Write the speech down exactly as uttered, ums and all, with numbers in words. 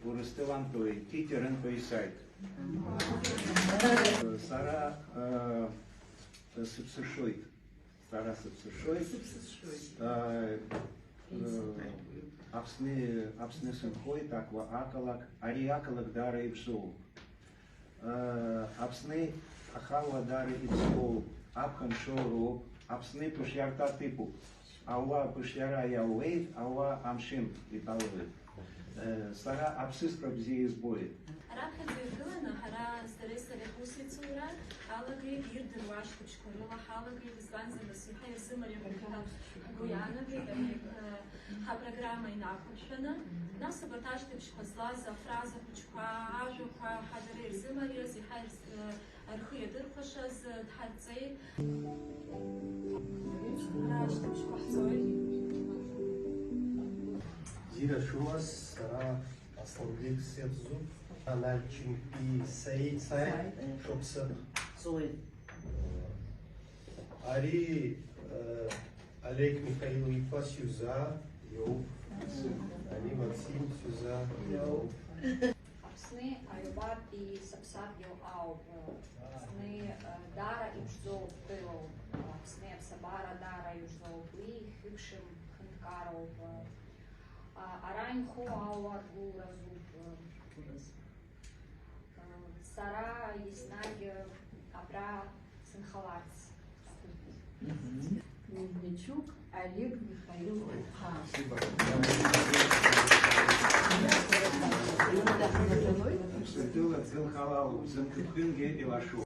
Урыстәылантәи, Ҭиҭерантәи сааит. Сара, э, сыԥсыршоит. Сара сыԥсыршоит. Сыԥсыршоит. Э, э, Аԥсны, Аԥсны сынхоит, Аҟәа ақалақь, ари ақалақь даара иԥсоуп. Э, Аԥсны ахала даара иԥсоуп, аԥхын шоуроуп, Аԥсны ԥышьарҭа типуп. Ауаа ԥышьара иаууеит, ауаа амшын иҭалоит. Э, сара аԥсыжра бзиа избоит. Раԥхьаӡа иргыланы ҳара, сареи сареи ҳусеицура алагеит, ирдыруа ашьҭыбжьқәа рыла ҳалагеит, избанзар, нас иаҳа ирзымариам ҳәа ҳгәы иаанагеит, ари, э, ҳапрограмма инақәыршәаны. Нас абарҭ ашьҭыбжьқәа злаз афраза хәыҷқәа, ажәақәа ҳа дара ирзымариаз, иаҳа ирз-, э, рхы иадырхәашаз дҳарҵеит. Ара ашьҭыбжьқәа ҳҵоит. Зира Шумас, сара Асланбек Сепзу, Аналь Чимпи Саид, Саид, Саид. Шопсып. Саид. Ари, э, Олег Михаил-иԥа сҩыза иоуп. Ари Максим сҩыза иоуп. Аԥсны аҩбатәи сыԥсадгьыл ауп. Аԥсны, э, даара иԥшӡоуп тәылоуп. Аԥсны аԥсабара даара иужзоуп. Уи хьыԥшым хынҭкароуп. А, ара инхо ауаа ргәылразуп. Сара еснагь абра сынхаларц. Мельничук Олег Михаил-иԥа. Сынтәыла дзынхалалу, зымҭыԥкынгьы илашоуп.